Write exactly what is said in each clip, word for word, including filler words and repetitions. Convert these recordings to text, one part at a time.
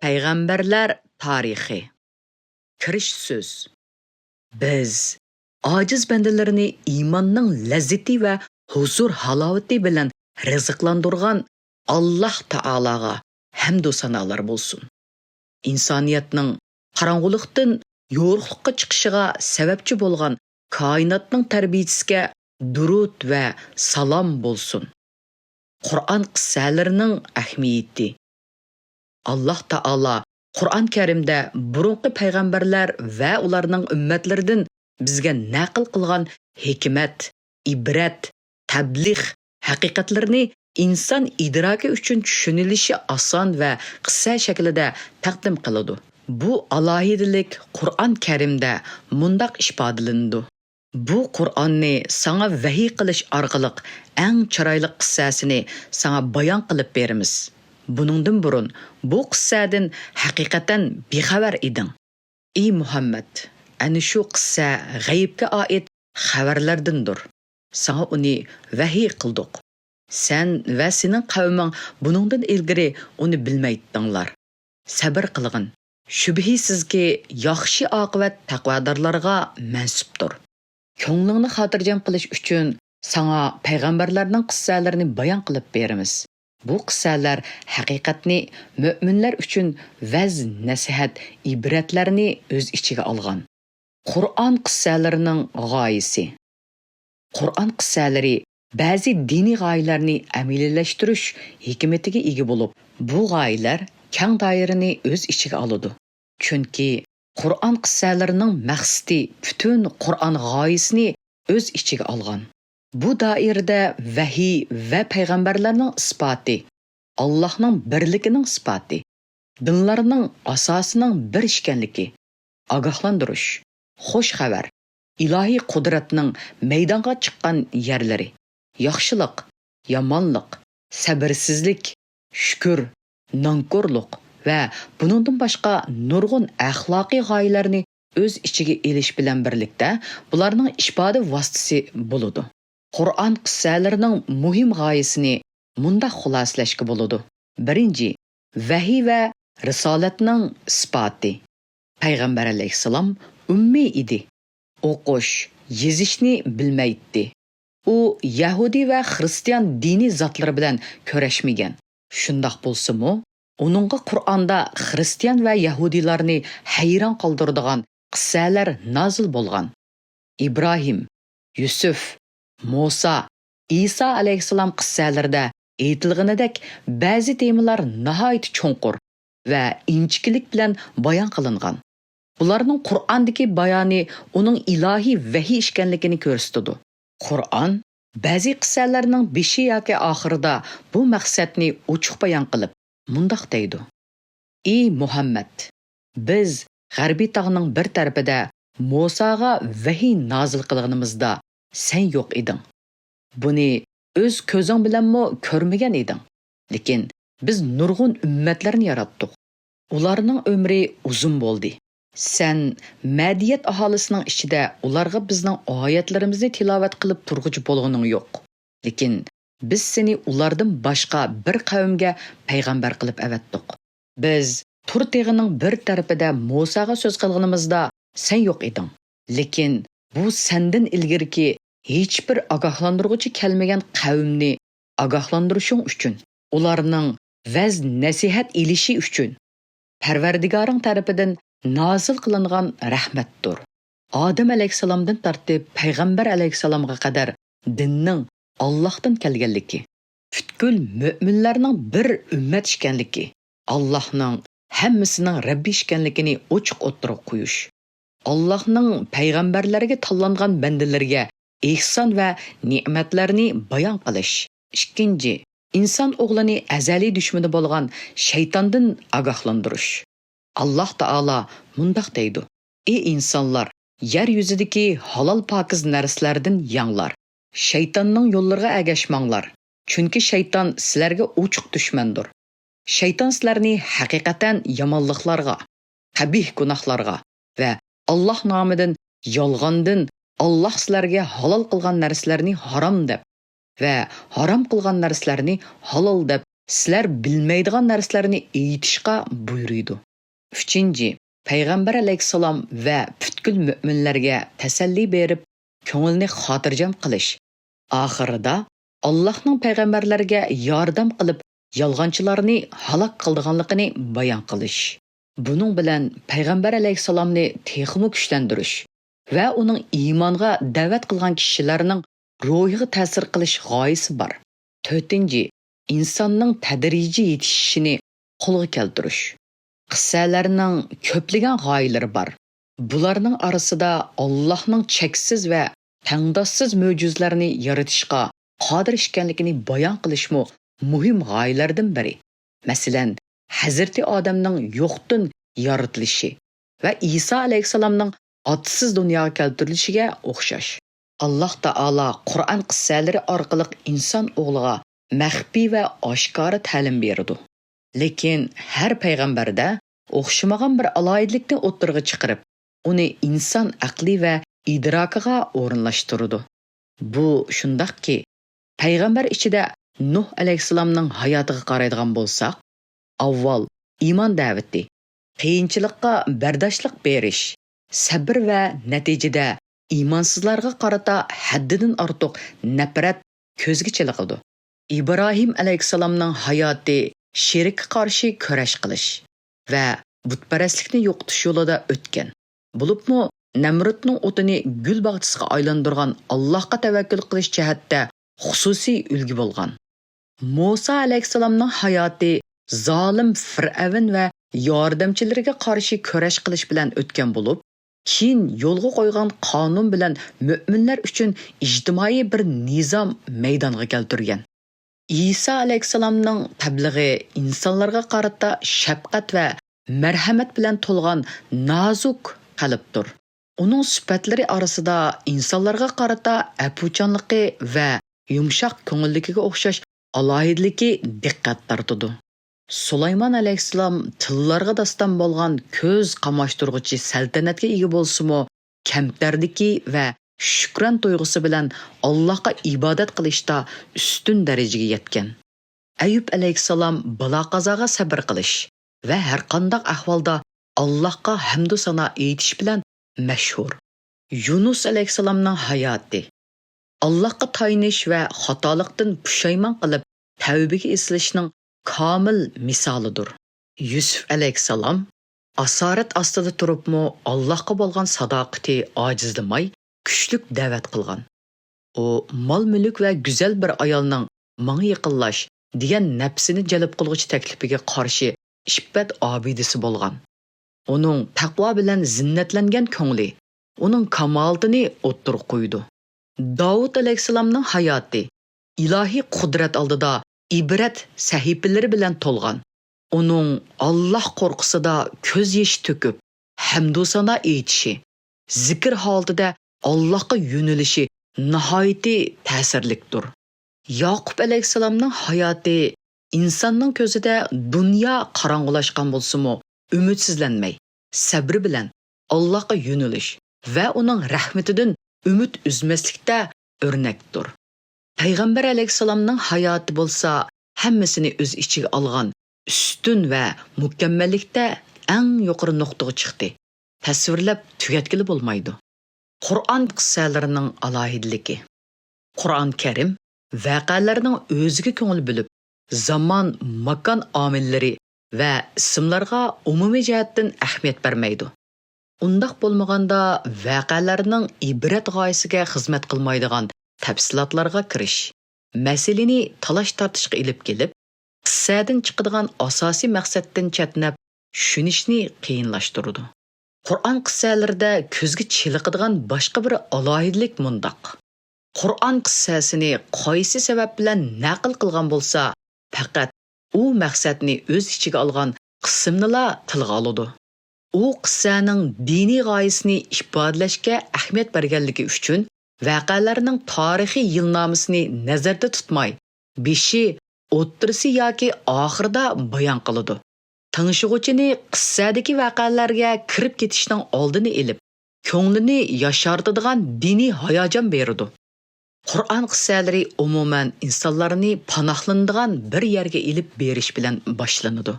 پەيغەمبەرلەر تارىخى. كىرىش سۆز. بىز ئاجىز بەندىلىرىنى ئىماننىڭ لەززىتى ۋە ھۇزۇر ھالاۋىتى بىلەن رىزىقلاندۇرغان ئاللاھ تائالاغا ھەمدۇ سانالار بولسۇن. ئىنسانىيەتنىڭ قاراڭغۇلۇقتىن يورۇقلۇققا چىقىشىغا سەۋەبچى بولغان كائىناتنىڭ تەربىيىچىسىگە دۇرۇد ۋە سالام بولسۇن. قۇرئان قىسسەلىرىنىڭ ئەھمىيىتى. ئاللاھ تائالا قۇرئان كەرىمدە بۇرۇنقى پەيغەمبەرلەر ۋە ئۇلارنىڭ ئۈممەتلىرىدىن بىزگە نەقىل قىلغان ھېكمەت، ئىبرەت، تەبلىغ ھەقىقەتلىرىنى ئىنسان ئىدراكى ئۈچۈن چۈشىنىلىشى ئاسان ۋە قىسسە شەكلىدە تەقدىم قىلىدۇ. بۇ ئالاھىدىلىك قۇرئان كەرىمدە مۇنداق ئىپادىلىنىدۇ: بۇ قۇرئاننى ساڭا ۋەھىي قىلىش ئارقىلىق ئەڭ چىرايلىق قىسسەسىنى ساڭا بايان قىلىپ بېرىمىز. بۇنىڭدىن بۇرۇن بۇ قىسسەدىن ھەقىقەتەن بىخەۋەر ئىدىڭ. ئى مۇھەممەد، ئەنە شۇ قىسسە غەيىبكە ئائىت خەۋەرلەردىندۇر. ساڭا ئۇنى ۋەھىي قىلدۇق. سەن ۋە سېنىڭ قەۋمىڭ بۇنىڭدىن ئىلگىرى ئۇنى بىلمەيتتىڭلار. سەبرى قىلغىن. شۈبھىسىزكى، ياخشى ئاقىۋەت تەقۋادارلارغا مەنسۇپتۇر. كۆڭلۈڭنى خاتىرجەم قىلىش ئۈچۈن ساڭا پەيغەمبەرلەرنىڭ قىسسەلىرىنى بايان قىلىپ بېرىمىز. بۇ قىسسەلەر ھەقىقەتنى مۆمىنلەر ئۈچۈن ۋەز-نەسىھەت، ئىبرەتلەرنى ئۆز ئىچىگە ئالغان. قۇرئان قىسسەلىرىنىڭ غايىسى. قۇرئان قىسسەلىرى بەزى دىنىي غايىلەرنى ئەمەلىيلەشتۈرۈش ھېكمىتىگە ئىگە بولۇپ، بۇ غايىلەر كەڭ دائىرىنى ئۆز ئىچىگە ئالىدۇ. چۈنكى قۇرئان قىسسەلىرىنىڭ مەقسىتى پۈتۈن قۇرئان غايىسىنى ئۆز ئىچىگە ئالغان. بۇ دائىرىدە ۋەھىي ۋە پەيغەمبەرلەرنىڭ ئىسپاتى، ئاللاھنىڭ بىرلىكىنىڭ ئىسپاتى، دىنلارنىڭ ئاساسىنىڭ بىر ئىكەنلىكى، ئاگاھلاندۇرۇش، خۇش خەۋەر، ئىلاھىي قۇدرەتنىڭ مەيدانغا چىققان يەرلىرى، ياخشىلىق، يامانلىق، سەبرسىزلىك، شۈكۈر، نانكورلۇق ۋە بۇنىڭدىن باشقا نۇرغۇن ئەخلاقىي غايىلەرنى ئۆز ئىچىگە ئېلىش بىلەن بىرلىكتە، بۇلارنىڭ ئىپادە ۋاسىتىسى بولىدۇ. قۇرئان قىسسەلىرىنىڭ مۇھىم غايىسىنى مۇنداق خۇلاسىلەشكە بولىدۇ. بىرىنچى، ۋەھىي ۋە رىسالەتنىڭ ئىسپاتى. پەيغەمبەر ئەلەيھىسسالام ئۈممىي ئىدى. ئوقۇش، يېزىشنى بىلمەيتتى. ئۇ يەھۇدىي ۋە خىرىستىيان دىنىي زاتلىرى بىلەن كۆرۈشمىگەن. شۇنداق بولسىمۇ، ئۇنىڭغا قۇرئاندا خىرىستىيان ۋە يەھۇدىيلارنى ھەيران قالدۇرىدىغان قىسسەلەر نازىل بولغان. ئىبراھىم، يۈسۈپ، مۇسا، ئىسا ئەلەيھىسسالام قىسسەلىرىدە ئېيتىلغىنىدەك، بەزى تېمىلار ناھايىتى چوڭقۇر ۋە ئىنچىكىلىك بىلەن بايان قىلىنغان. بۇلارنىڭ قۇرئاندىكى بايانى ئۇنىڭ ئىلاھىي ۋەھىي ئىكەنلىكىنى كۆرسىتىدۇ. قۇرئان بەزى قىسسەلەرنىڭ بېشى ياكى ئاخىرىدا بۇ مەقسەتنى ئوچۇق بايان قىلىپ، مۇنداق دەيدۇ: ئى مۇھەممەد، بىز غەربىي تاغنىڭ بىر تەرىپىدە مۇساغا ۋەھىي نازىل قىلغىنىمىزدا سەن يوق ئىدىڭ. بۇنى ئۆز كۆزۈڭ بىلەنمۇ كۆرمىگەن ئىدىڭ. لېكىن بىز نۇرغۇن ئۈممەتلەرنى ياراتتۇق. ئۇلارنىڭ ئۆمرى ئۇزۇن بولدى. سەن مەدىيەت ئاھالىسىنىڭ ئىچىدە ئۇلارغا بىزنىڭ ئايەتلىرىمىزنى تىلاۋەت قىلىپ تۇرغۇچى بولغىنىڭ يوق. لېكىن بىز سېنى ئۇلاردىن باشقا بىر قەۋمگە پەيغەمبەر قىلىپ ئەۋەتتۇق. بىز تۇر تېغىنىڭ بىر تەرىپىدە مۇساغا سۆز قىلغىنىمىزدا سەن يوق ئىدىڭ. لېكىن بۇ سەندىن ئىلگىرىكى ھېچبىر ئاگاھلاندۇرغۇچى كەلمىگەن قەۋمنى ئاگاھلاندۇرۇشۇڭ ئۈچۈن، ئۇلارنىڭ ۋەز-نەسىھەت ئېلىشى ئۈچۈن، پەرۋەردىگارىڭ تەرىپىدىن نازىل قىلىنغان رەھمەتتۇر. ئادەم ئەلەيھىسسالامدىن تارتىپ پەيغەمبەر ئەلەيھىسسالامغا قەدەر دىننىڭ ئاللاھتىن كەلگەنلىكى، پۈتكۈل مۆمىنلەرنىڭ بىر ئۈممەت ئىكەنلىكى، ئاللاھنىڭ ھەممىسىنىڭ رەببى ئىكەنلىكىنى ئوچۇق ئوتتۇرىغا قويۇش، ئاللاھنىڭ پەيغەمبەرلەرگە تاللانغان بەندىلىرىگە ئېھسان ۋە نېمەتلەرنى بايان قىلىش. ئىككىنچى، ئىنسان ئوغلىنى ئەزەلىي دۈشمىنى بولغان شەيتاندىن ئاگاھلاندۇرۇش. ئاللاھ تائالا مۇنداق دەيدۇ: ئى ئىنسانلار، يەر يۈزىدىكى ھالال پاكىز نەرسىلەردىن يەڭلار. شەيتاننىڭ يوللىرىغا ئەگەشمەڭلار، چۈنكى شەيتان سىلەرگە ئوچۇق دۈشمەندۇر. شەيتان سىلەرنى ھەقىقەتەن يامانلىقلارغا، قەبىھ گۇناھلارغا ۋە ئاللاھ نامىدىن يالغاندىن ئاللاھ سىلەرگە ھالال قىلغان نەرسىلەرنى ھارام دەپ ۋە ھارام قىلغان نەرسىلەرنى ھالال دەپ سىلەر بىلمەيدىغان نەرسىلەرنى ئېيتىشقا بۇيرۇيدۇ. ئۈچىنچى، پەيغەمبەر ئەلەيھىسسالام ۋە پۈتكۈل مۆمىنلەرگە تەسەللى بېرىپ، كۆڭۈلنى خاتىرجەم قىلىش. ئاخىرىدا ئاللاھنىڭ پەيغەمبەرلەرگە ياردەم قىلىپ، يالغانچىلارنى ھالاك قىلىدىغانلىقىنى بايان قىلىش. بۇنىڭ بىلەن پەيغەمبەر ئەلەيھىسسالامنى تېخىمۇ كۈچلەندۈرۈش ۋە ئۇنىڭ ئىمانغا دەۋەت قىلغان كىشىلەرنىڭ روھىغا تەسىر قىلىش غايىسى بار. تۆتىنچى، ئىنساننىڭ تەدرىجىي يېتىشىشىنى قولغا كەلتۈرۈش. قىسسەلەرنىڭ كۆپلىگەن غايىلىرى بار. بۇلارنىڭ ئارىسىدا ئاللاھنىڭ چەكسىز ۋە تەڭداشسىز مۆجىزىلەرنى يارىتىشقا قادىر ئىكەنلىكىنى بايان قىلىشمۇ مۇھىم غايىلەردىن بىرى. مەسىلەن، ھەزرىتى ئادەمنىڭ يوقتىن يارىتىلىشى ۋە ئىسا ئەلەيھىسسالامنىڭ ئاتىسىز دۇنياغا كەلتۈرۈلۈشىگە ئوخشاش. ئاللاھ تائالا قۇرئان قىسسەلىرى ئارقىلىق ئىنسان ئوغلىغا مەخپىي ۋە ئاشكارا تەلىم بېرىدۇ. لېكىن ھەر پەيغەمبەردە ئوخشىمىغان بىر ئالاھىدىلىكنى ئوتتۇرىغا چىقىرىپ، ئۇنى ئىنسان ئەقلى ۋە ئىدراكىغا ئورۇنلاشتۇرىدۇ. بۇ شۇنداقكى، پەيغەمبەر ئىچىدە نۇھ ئەلەيھىسسالامنىڭ ھاياتىغا قارايدىغان بولساق، ئاۋۋال ئىمان دەۋىتى، قىيىنچىلىققا بەرداشلىق بېرىش، سەبرى ۋە نەتىجىدە ئىمانسىزلارغا قارىتا ھەددىدىن ئارتۇق نەپرەت كۆزگە چېلىقىدۇ. ئىبراھىم ئەلەيھىسسالامنىڭ ھاياتى شېرىككە قارشى كۈرەش قىلىش ۋە بۇتپەرەسلىكنى يوقىتىش يولىدا ئۆتكەن. بولۇپمۇ نەمرۇتنىڭ ئوتىنى گۈل باغچىسىغا ئايلاندۇرغان ئاللاھقا تەۋەككۈل قىلىش جەھەتتە خۇسۇسىي ئۈلگە بولغان. مۇسا ئەلەيھىسسالامنىڭ ھاياتى زالىم فىرئەۋن ۋە ياردەمچىلىرىگە قارشى كۈرەش قىلىش بىلەن ئۆتكەن بولۇپ، كېيىن يولغا قويغان قانۇن بىلەن مۆمىنلەر ئۈچۈن ئىجتىمائىي بىر نىزام مەيدانغا كەلتۈرگەن. ئىسا ئەلەيھىسسالامنىڭ تەبلىغى ئىنسانلارغا قارىتا شەپقەت ۋە مەرھەمەت بىلەن تولغان نازۇك قەلبتۇر. ئۇنىڭ سۈپەتلىرى ئارىسىدا ئىنسانلارغا قارىتا ئەپۇچانلىقى ۋە يۇمشاق كۆڭۈللۈكىگە ئوخشاش ئالاھىدىلىكى دىققەت تارتىدۇ. سۇلايمان ئەلەيھىسسالام تىللارغا داستان بولغان كۆز قاماشتۇرغۇچى سەلتەنەتكە ئىگە بولسىمۇ، كەمتەرلىكى ۋە شۈكران تۇيغۇسى بىلەن ئاللاھقا ئىبادەت قىلىشتا ئۈستۈن دەرىجىگە يەتكەن. ئەييۇب ئەلەيھىسسالام بالا-قازاغا سەبرى قىلىش ۋە ھەرقانداق ئەھۋالدا ئاللاھقا ھەمدۇ سانا ئېيتىش بىلەن مەشھۇر. يۇنۇس ئەلەيھىسسالامنىڭ ھاياتى ئاللاھقا تايىنىش ۋە خاتالىقتىن پۇشايمان قىلىپ تەۋبىگە ئېسىلىشنىڭ كامىل مىسالىدۇر. يۈسۈپ ئەلەيھىسسالام ئاسارەت ئاستىدا تۇرۇپمۇ ئاللاھقا بولغان ساداقىتى ئاجىزلىماي كۈچلۈك دەۋەت قىلغان. ئۇ مال-مۈلۈك ۋە گۈزەل بىر ئايالنىڭ «ماڭا يېقىنلاش» دېگەن نەپسىنى جەلپ قىلغۇچى تەكلىپىگە قارشى ئىپپەت ئابىدىسى بولغان. ئۇنىڭ تەقۋا بىلەن زىننەتلەنگەن كۆڭلى ئۇنىڭ كامالىتىنى ئوتتۇرىغا قويىدۇ. داۋۇت ئەلەيھىسسالامنىڭ ھاياتى ئىلاھىي قۇدرەت ئالدىدا ئىبرەت سەھىپىلىرى بىلەن تولغان. ئۇنىڭ ئاللاھ قورقۇسىدا كۆز يېشى تۆكۈپ، ھەمدۇ سانا ئېيتىشى، زىكىر ھالىتىدە ئاللاھقا يۆنىلىشى ناھايىتى تەسىرلىكتۇر. ياقۇپ ئەلەيھىسسالامنىڭ ھاياتى ئىنساننىڭ كۆزىدە دۇنيا قاراڭغۇلاشقان بولسىمۇ، ئۈمىدسىزلەنمەي، سەبرى بىلەن ئاللاھقا يۆنىلىش ۋە ئۇنىڭ رەھمىتىدىن ئۈمىد ئۈزمەسلىكتە ئۆرنەكتۇر. پەيغەمبەر ئەلەيھىسسالامنىڭ ھاياتى بولسا ھەممىسىنى ئۆز ئىچىگە ئالغان ئۈستۈن ۋە مۇكەممەللىكتە ئەڭ يۇقىرى نۇقتىغا چىقتى. تەسۋىرلەپ تۈگەتكىلى بولمايدۇ. قۇرئان قىسسەلىرىنىڭ ئالاھىدىلىكى. قۇرئان كەرىم ۋەقەلەرنىڭ ئۆزىگە كۆڭۈل بۆلۈپ، زامان، ماكان ئامىللىرى ۋە ئىسىملارغا ئومۇمىي جەھەتتىن ئەھمىيەت بەرمەيدۇ. ئۇنداق بولمىغاندا، ۋەقەلەرنىڭ ئىبرەت غايىسىگە خىزمەت قىلمايدىغان تەپسىلاتلارغا كىرىش، مەسىلىنى تالاش-تارتىشقا ئېلىپ كېلىپ، قىسسەدىن چىقىدىغان ئاساسىي مەقسەتتىن چەتنەپ، چۈشىنىشنى قىيىنلاشتۇرىدۇ. قۇرئان قىسسەلىرىدە كۆزگە چېلىقىدىغان باشقا بىر ئالاھىدىلىك مۇنداق: قۇرئان قىسسەسىنى قايسى سەۋەب بىلەن نەقىل قىلغان بولسا، پەقەت ئۇ مەقسەتنى ئۆز ئىچىگە ئالغان قىسىمنىلا تىلغا ئالىدۇ. ئۇ قىسسەنىڭ دىنىي غايىسىنى ئىپادىلەشكە ئەھمىيەت بەرگەنلىكى ئۈچۈن، ۋەقەلەرنىڭ تارىخىي يىلنامىسىنى نەزەردە تۇتماي، بېشى، ئوتتۇرىسى ياكى ئاخىرىدا بايان قىلىدۇ. تىڭشىغۇچىنى قىسسەدىكى ۋەقەلەرگە كىرىپ كېتىشنىڭ ئالدىنى ئېلىپ، كۆڭلىنى ياشارتىدىغان دىنىي ھاياجان بېرىدۇ. قۇرئان قىسسەلىرى ئومۇمەن ئىنسانلارنى پاناھلىنىدىغان بىر يەرگە ئېلىپ بېرىش بىلەن باشلىنىدۇ.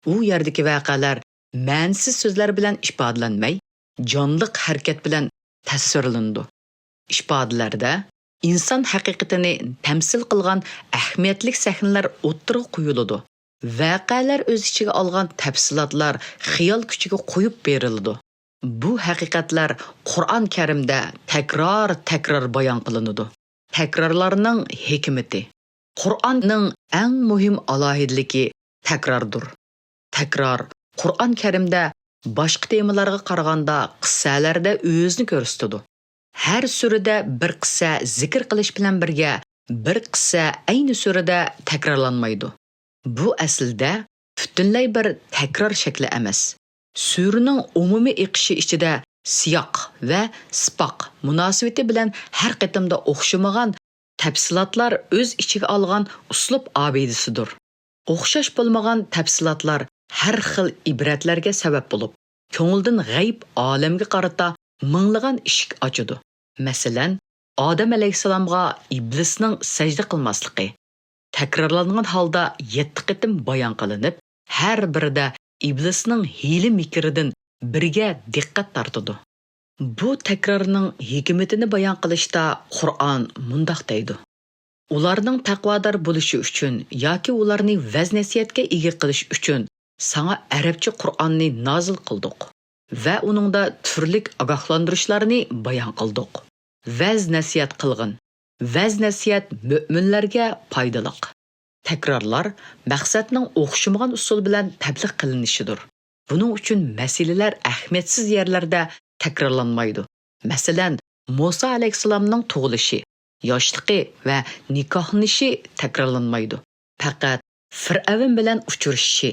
ئۇ يەردىكى ۋەقەلەر مەنىسىز سۆزلەر بىلەن ئىپادىلەنمەي، جانلىق ھەرىكەت بىلەن تەسۋىرلىنىدۇ. ئىپادىلەردە ئىنسان ھەقىقىتىنى تەمسىل قىلغان ئەھمىيەتلىك سەھنىلەر ئوتتۇرىغا قويۇلىدۇ. ۋەقەلەر ئۆز ئىچىگە ئالغان تەپسىلاتلار خىيال كۈچىگە قويۇپ بېرىلىدۇ. بۇ ھەقىقەتلەر قۇرئان كەرىمدە تەكرار-تەكرار بايان قىلىنىدۇ. تەكرارلارنىڭ ھېكمىتى. قۇرئاننىڭ ئەڭ مۇھىم ئالاھىدىلىكى تەكراردۇر. تەكرار قۇرئان كەرىمدە باشقا تېمىلارغا قارىغاندا قىسسەلەردە ئۆزىنى كۆرسىتىدۇ. ھەر سۈرىدە بىر قىسسە زىكىر قىلىش بىلەن بىرگە، بىر قىسسە ئەينى سۈرىدە تەكرارلانمايدۇ. بۇ ئەسلىدە پۈتۈنلەي بىر تەكرار شەكلى ئەمەس. سۈرىنىڭ ئومۇمىي ئېقىشى ئىچىدە سىياق ۋە سىپاق مۇناسىۋىتى بىلەن ھەر قېتىمدا ئوخشىمىغان تەپسىلاتلار ئۆز ئىچىگە ئالغان ئۇسلۇب ئابىدىسىدۇر. ئوخشاش بولمىغان تەپسىلاتلار ھەر خىل ئىبرەتلەرگە سەۋەب بولۇپ، كۆڭۈلدىن غەيب ئالەمگە قارىتا مىڭلىغان ئىشىك ئاچىدۇ. مەسىلەن، ئادەم ئەلەيھىسسالامغا ئىبلىسنىڭ سەجدە قىلماسلىقى تەكرارلانغان ھالدا يەتتە قېتىم بايان قىلىنىپ، ھەر بىرىدە ئىبلىسنىڭ ھىيلە-مىكرىدىن بىرگە دىققەت تارتىدۇ. بۇ تەكرارنىڭ ھېكمىتىنى بايان قىلىشتا قۇرئان مۇنداق دەيدۇ: ئۇلارنىڭ تەقۋادار بولۇشى ئۈچۈن ياكى ئۇلارنى ۋەز-نەسىھەتكە ئىگە قىلىش ئۈچۈن ساڭا ئەرەبچە قۇرئاننى نازىل قىلدۇق ۋە ئۇنىڭدا تۈرلۈك ئاگاھلاندۇرۇشلارنى بايان قىلدۇق. ۋەز-نەسىھەت قىلغىن. ۋەز-نەسىھەت مۆمىنلەرگە پايدىلىق. تەكرارلار مەقسەتنىڭ ئوخشىمىغان ئۇسۇل بىلەن تەبلىغ قىلىنىشىدۇر. بۇنىڭ ئۈچۈن مەسىلىلەر ئەھمىيەتسىز يەرلەردە تەكرارلانمايدۇ. مەسىلەن، مۇسا ئەلەيھىسسالامنىڭ تۇغۇلۇشى، ياشلىقى ۋە نىكاھلىنىشى تەكرارلانمايدۇ. پەقەت فىرئەۋن بىلەن ئۇچرىشىشى،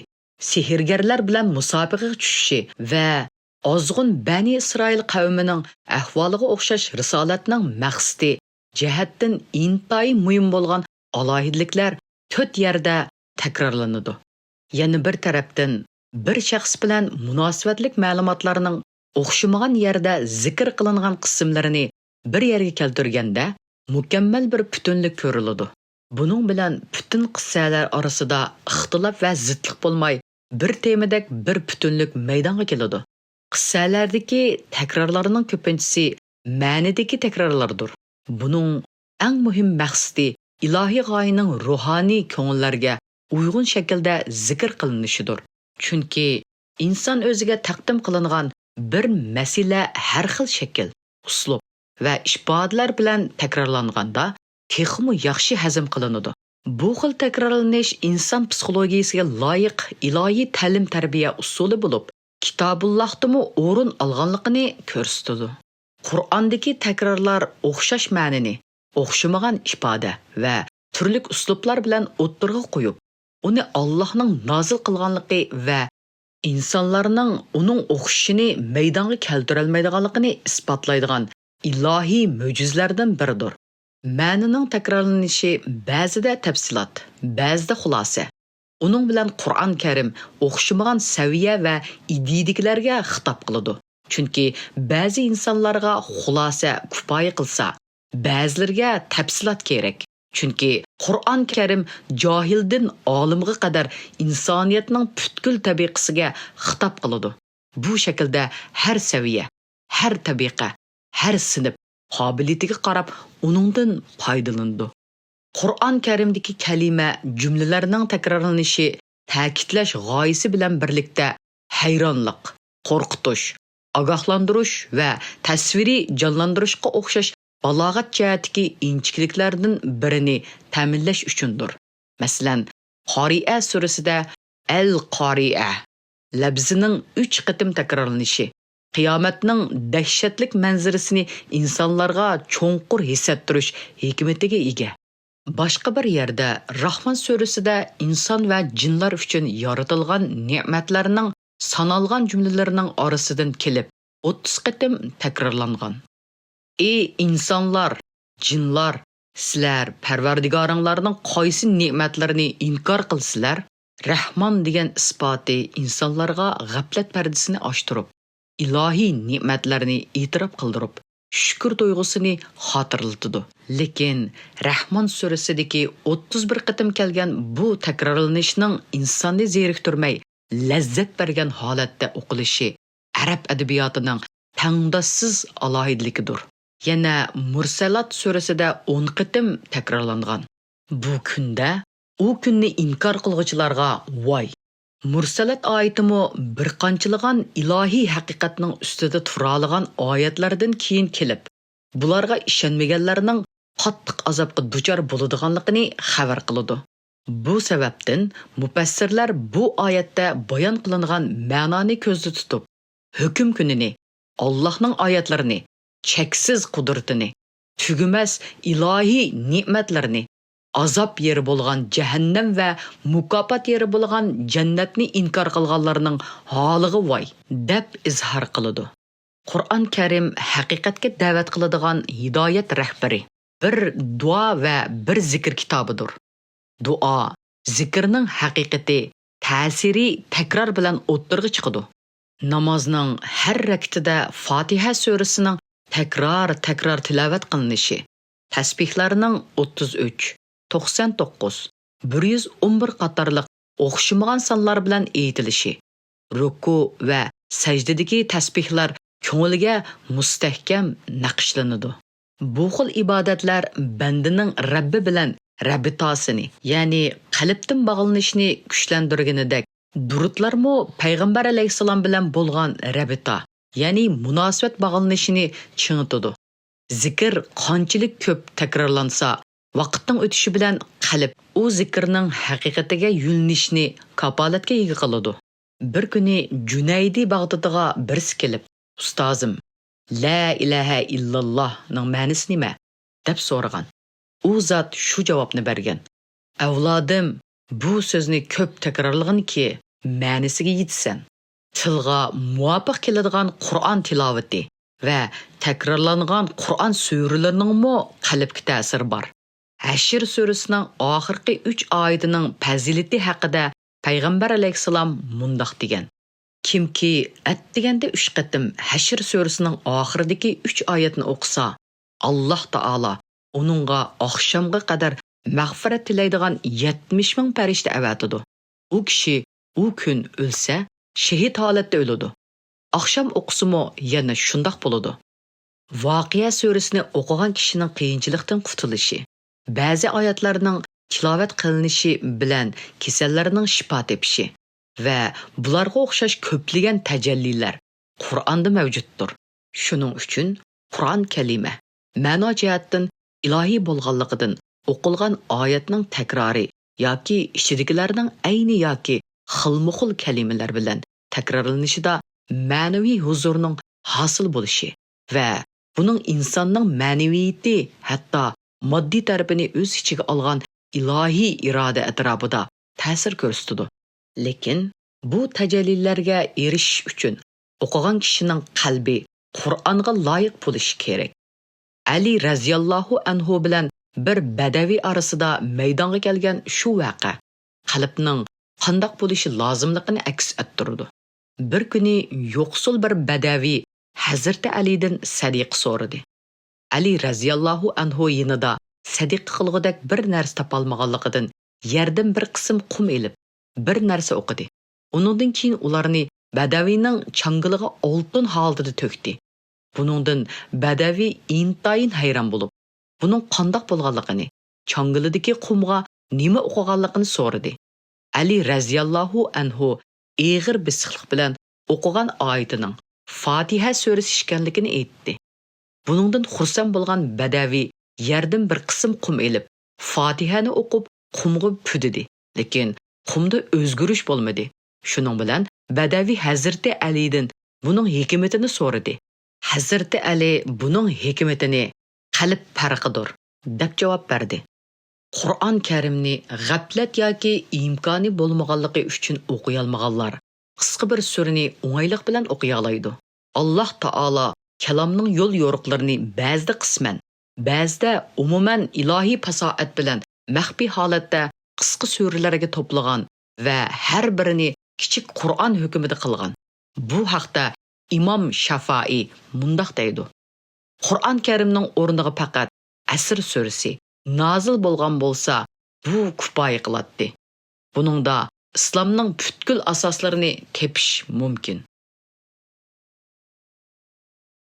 سېھىرگەرلەر بىلەن مۇسابىقىگە چۈشۈشى ۋە ئازغۇن بەنى ئىسرائىل قەۋمىنىڭ ئەھۋالىغا ئوخشاش رىسالەتنىڭ مەقسىتى جەھەتتىن ئىنتايىن مۇھىم بولغان ئالاھىدىلىكلەر تۆت يەردە تەكرارلىنىدۇ. يەنە بىر تەرەپتىن، بىر شەخس بىلەن مۇناسىۋەتلىك مەلۇماتلارنىڭ ئوخشىمىغان يەردە زىكىر قىلىنغان قىسىملىرىنى بىر يەرگە كەلتۈرگەندە، مۇكەممەل بىر پۈتۈنلۈك كۆرۈلىدۇ. بۇنىڭ بىلەن پۈتۈن قىسسەلەر ئارىسىدا ئىختىلاپ ۋە زىتلىق بولماي، بىر تېمىدەك بىر پۈتۈنلۈك مەيدانغا كېلىدۇ. قىسسەلەردىكى تەكرارلارنىڭ كۆپىنچىسى مەنىدىكى تەكرارلاردۇر. بۇنىڭ ئەڭ مۇھىم مەقسىتى ئىلاھىي غايىنىڭ روھانىي كۆڭۈللەرگە ئۇيغۇن شەكىلدە زىكىر قىلىنىشىدۇر. چۈنكى ئىنسان ئۆزىگە تەقدىم قىلىنغان بىر مەسىلە ھەر خىل شەكىل، ئۇسلۇب ۋە ئىپادىلەر بىلەن تەكرارلانغاندا تېخىمۇ ياخشى ھەزىم قىلىنىدۇ. بۇ خىل تەكرارلىنىش ئىنسان پسىخولوگىيىسىگە لايىق ئىلاھىي تەلىم-تەربىيە ئۇسۇلى بولۇپ، كىتابۇللاھتىمۇ ئورۇن ئالغانلىقىنى كۆرسىتىدۇ. قۇرئاندىكى تەكرارلار ئوخشاش مەنىنى، ئوخشىمىغان ئىپادە ۋە تۈرلۈك ئۇسلۇبلار بىلەن ئوتتۇرىغا قويۇپ، ئۇنى ئاللاھنىڭ نازىل قىلغانلىقى ۋە ئىنسانلارنىڭ ئۇنىڭ ئوخشىشىنى مەيدانغا كەلتۈرەلمەيدىغانلىقىنى ئىسپاتلايدىغان ئىلاھىي مۆجىزىلەردىن بىرىدۇر. مەنىنىڭ تەكرارلىنىشى بەزىدە تەپسىلات، بەزىدە خۇلاسە. ئۇنىڭ بىلەن قۇرئان كەرىم ئوخشىمىغان سەۋىيە ۋە ئىدىيىدىكىلەرگە خىتاب قىلىدۇ. چۈنكى بەزى ئىنسانلارغا خۇلاسە كۇپايە قىلسا، بەزىلىرىگە تەپسىلات كېرەك. چۈنكى قۇرئان كەرىم جاھىلدىن ئالىمغا قەدەر ئىنسانىيەتنىڭ پۈتكۈل تەبىقىسىگە خىتاب قىلىدۇ. بۇ شەكىلدە ھەر سەۋىيە، ھەر تەبىقە، ھەر سىنىپ قابىلىيىتىگە قاراپ ئۇنىڭدىن پايدىلىنىدۇ. قۇرئان كەرىمدىكى كەلىمە، جۈملىلەرنىڭ تەكرارلىنىشى تەكىتلەش غايىسى بىلەن بىرلىكتە ھەيرانلىق، قورقۇتۇش، ئاگاھلاندۇرۇش ۋە تەسۋىرىي جانلاندۇرۇشقا ئوخشاش بالاغەت جەھەتتىكى ئىنچىكىلىكلەردىن بىرىنى تەمىنلەش ئۈچۈندۇر. مەسىلەن، قارىئە سۈرىسىدە ئەل قارىئە لەپزىنىڭ ئۈچ قېتىم تەكرارلىنىشى قىيامەتنىڭ دەھشەتلىك مەنزىرىسىنى ئىنسانلارغا چوڭقۇر ھېس ئەتتۈرۈش ھېكمىتىگە ئىگە. باشقا بىر يەردە راھمان سۈرىسىدە ئىنسان ۋە جىنلار ئۈچۈن يارىتىلغان نېمەتلەرنىڭ سانالغان جۈملىلىرىنىڭ ئارىسىدىن كېلىپ ئوتتۇز قېتىم تەكرارلانغان. ئى ئىنسانلار، جىنلار، سىلەر پەرۋەردىگارىڭلارنىڭ قايسى نېمەتلىرىنى ئىنكار قىلىسىلەر؟ رەھمان دېگەن ئىسپاتى ئىنسانلارغا غەپلەت پەردىسىنى ئاچتۇرۇپ، ئىلاھىي نېمەتلەرنى ئېتىراپ قىلدۇرۇپ، شۈكۈر تۇيغۇسىنى خاتىرىلىتىدۇ. لېكىن رەھمان سۈرىسىدىكى ئوتتۇز بىر قېتىم كەلگەن بۇ تەكرارلىنىشنىڭ ئىنساننى زېرىكتۈرمەي، لەززەت بەرگەن ھالەتتە ئوقۇلۇشى ئەرەب ئەدەبىياتىنىڭ تەڭداشسىز ئالاھىدىلىكىدۇر. يەنە مۇرسەلات سۈرىسىدە ئون قېتىم تەكرارلانغان. بۇ كۈندە ئۇ كۈننى ئىنكار قىلغۇچىلارغا ۋاي! مۇرسەلات ئايىتىمۇ بىر قانچىلىغان ئىلاھىي ھەقىقەتنىڭ ئۈستىدە تۇرالىغان ئايەتلەردىن كېيىن كېلىپ، بۇلارغا ئىشەنمىگەنلەرنىڭ قاتتىق ئازابقا دۇچار بولىدىغانلىقىنى خەۋەر قىلىدۇ. بۇ سەۋەبتىن مۇپەسسىرلەر بۇ ئايەتتە بايان قىلىنغان مەنانى كۆزدە تۇتۇپ، ھۆكۈم كۈنىنى، ئاللاھنىڭ ئايەتلىرىنى، چەكسىز قۇدرىتىنى، تۈگىمەس ئىلاھىي نېمەتلىرىنى، ئازاب يېرى بولغان جەھەننەم ۋە مۇكاپات يېرى بولغان جەننەتنى ئىنكار قىلغانلارنىڭ ھالىغا ۋاي، دەپ ئىزھار قىلىدۇ. قۇرئان كەرىم ھەقىقەتكە دەۋەت قىلىدىغان ھىدايەت رەھبىرى، بىر دۇئا ۋە بىر زىكىر كىتابىدۇر. دۇئا، زىكىرنىڭ ھەقىقىتى، تەسىرى تەكرار بىلەن ئوتتۇرىغا چىقىدۇ. نامازنىڭ ھەر رەكىتىدە فاتىھە سۈرىسىنىڭ تەكرار، تەكرار تىلاۋەت قىلىنىشى، تەسبىھلارنىڭ ئوتتۇز ئۈچ، توقسان توققۇز، بىر يۈز ئون بىر قاتارلىق ئوخشىمىغان سانلار بىلەن ئېيتىلىشى، رۇكۇ ۋە سەجدىدىكى تەسبىھلار كۆڭۈلگە مۇستەھكەم نەقىشلىنىدۇ. بۇ خىل ئىبادەتلەر بەندىنىڭ رەببى بىلەن رەبىتاسىنى، يەنى قەلبتىن باغلىنىشنى كۈچلەندۈرگىنىدەك، دۇرۇتلارمۇ پەيغەمبەر ئەلەيھىسسالام بىلەن بولغان رەبىتا، يەنى مۇناسىۋەت باغلىنىشىنى چىڭىتىدۇ. زىكىر قانچىلىك كۆپ تەكرارلانسا، ۋاقىتنىڭ ئۆتۈشى بىلەن قەلب ئۇ زىكىرنىڭ ھەقىقىتىگە يۆنىلىشنى كاپالەتكە ئىگە قىلىدۇ. بىر كۈنى جۈنەيدى باغدىدىغا بىرسى كېلىپ، «ئۇستازىم، لە ئىلاھە ئىللاللاھنىڭ مەنىسى نېمە؟» دەپ سورىغان. ئۇ زات شۇ جاۋابنى بەرگەن: «ئەۋلادىم، بۇ سۆزنى كۆپ تەكرارلىغىنكى، مەنىسىگە يېتىسەن. تىلغا مۇۋاپىق كېلىدىغان قۇرئان تىلاۋىتى ۋە تەكرارلانغان قۇرئان سۈرىلىرىنىڭمۇ قەلبكە تەسىرى بار.» ھەشر سۈرىسىنىڭ ئاخىرقى ئۈچ ئايىتىنىڭ پەزىلىتى ھەققىدە پەيغەمبەر ئەلەيھىسسالام مۇنداق دېگەن: «كىمكى ئەتىگەندە ئۈچ قېتىم ھەشر سۈرىسىنىڭ ئاخىرىدىكى ئۈچ ئايەتنى ئوقۇسا، ئاللاھ تائالا ئۇنىڭغا ئاخشامغا قەدەر مەغپىرەت تىلەيدىغان يەتمىش مىڭ پەرىشتە ئەۋەتىدۇ. ئۇ كىشى ئۇ كۈن ئۆلسە، شېھىت ھالەتتە ئۆلىدۇ. ئاخشام ئوقۇسىمۇ يەنە شۇنداق بولىدۇ.» ۋاقىئە سۈرىسىنى ئوقۇغان كىشىنىڭ قىيىنچىلىقتىن قۇتۇلۇشى، بەزى ئايەتلەرنىڭ تىلاۋەت قىلىنىشى بىلەن كېسەللەرنىڭ شىپا تېپىشى ۋە بۇلارغا ئوخشاش كۆپلىگەن تەجەللىلەر قۇرئاندا مەۋجۇتتۇر. شۇنىڭ ئۈچۈن قۇرئان كەلىمە مەنا جەھەتتىن ئىلاھىي بولغانلىقىدىن، ئوقۇلغان ئايەتنىڭ تەكرارى ياكى ئىچىدىكىلەرنىڭ ئەينى ياكى خىلمۇخىل كەلىمىلەر بىلەن تەكرارلىنىشىدا مەنىۋى ھۇزۇرنىڭ ھاسىل بولۇشى ۋە بۇنىڭ ئىنساننىڭ مەنىۋىيىتى، ھەتتا ماددىي تەرىپىنى ئۆز ئىچىگە ئالغان ئىلاھىي ئىرادە ئەتراپىدا تەسىر كۆرسىتىدۇ. لېكىن بۇ تەجەللىلەرگە ئېرىشىش ئۈچۈن ئوقۇغان كىشىنىڭ قەلبى قۇرئانغا لايىق بولۇشى كېرەك. ئەلى رەزىياللاھۇ ئەنھۇ بىلەن بىر بەدەۋى ئارىسىدا مەيدانغا كەلگەن شۇ ۋەقە قەلبنىڭ قانداق بولۇشى لازىملىقىنى ئەكس ئەتتۈرىدۇ. بىر كۈنى يوقسۇل بىر بەدەۋى ھەزرىتى ئەلىدىن سەدىقە سورىدى. ئەلى رەزىياللاھۇ ئەنھۇ يېنىدا سەدىقە قىلغۇدەك بىر نەرسە تاپالمىغانلىقىدىن، يەردىن بىر قىسىم قۇم ئېلىپ، بىر نەرسە ئوقۇدى. ئۇنىڭدىن كېيىن ئۇلارنى بەدەۋىنىڭ چاڭگىلىغا ئالتۇن ھالىتىدە تۆكتى. بۇنىڭدىن بەدەۋى ئىنتايىن ھەيران بولۇپ، بۇنىڭ قانداق بولغانلىقىنى، چاڭگىلىدىكى قۇمغا نېمە ئوقۇغانلىقىنى سورىدى. ئەلى رەزىياللاھۇ ئەنھۇ ئېغىر بېسىقلىق بىلەن ئوقۇغان ئايىتىنىڭ فاتىھە سۈرىسى ئىكەنلىكىنى ئېيتتى. بۇنىڭدىن خۇرسەن بولغان بەدەۋى يەردىن بىر قىسىم قۇم ئېلىپ، فاتىھەنى ئوقۇپ، قۇمغا پۈدىدى. لېكىن قۇمدا ئۆزگىرىش بولمىدى. شۇنىڭ بىلەن بەدەۋى ھەزرىتى ئەلىدىن بۇنىڭ ھېكمىتىنى سورىدى. ھەزرىتى ئەلى بۇنىڭ ھېكمىتىنى «قەلب پەرقىدۇر» دەپ جاۋاب بەردى. قۇرئان كەرىمنى غەپلەت ياكى ئىمكانى بولمىغانلىقى ئۈچۈن ئوقۇيالمىغانلار قىسقا بىر سۈرىنى ئوڭايلىق بىلەن ئوقۇيالايدۇ. ئاللاھ تائالا كالامنىڭ يول يورۇقلىرىنى بەزىدە قىسمەن، بەزىدە ئومۇمەن ئىلاھىي پاساھەت بىلەن مەخپىي ھالەتتە قىسقا سۈرىلەرگە توپلىغان ۋە ھەر بىرىنى كىچىك قۇرئان ھۆكمىدە قىلغان. بۇ ھەقتە ئىمام شافائىي مۇنداق دەيدۇ: قۇرئان كەرىمنىڭ ئورنىغا پەقەت ئەسىر سۈرىسى نازىل بولغان بولسا، بۇ كۇپايە قىلاتتى. بۇنىڭدا ئىسلامنىڭ پۈتكۈل ئاساسلىرىنى تېپىش مۇمكىن.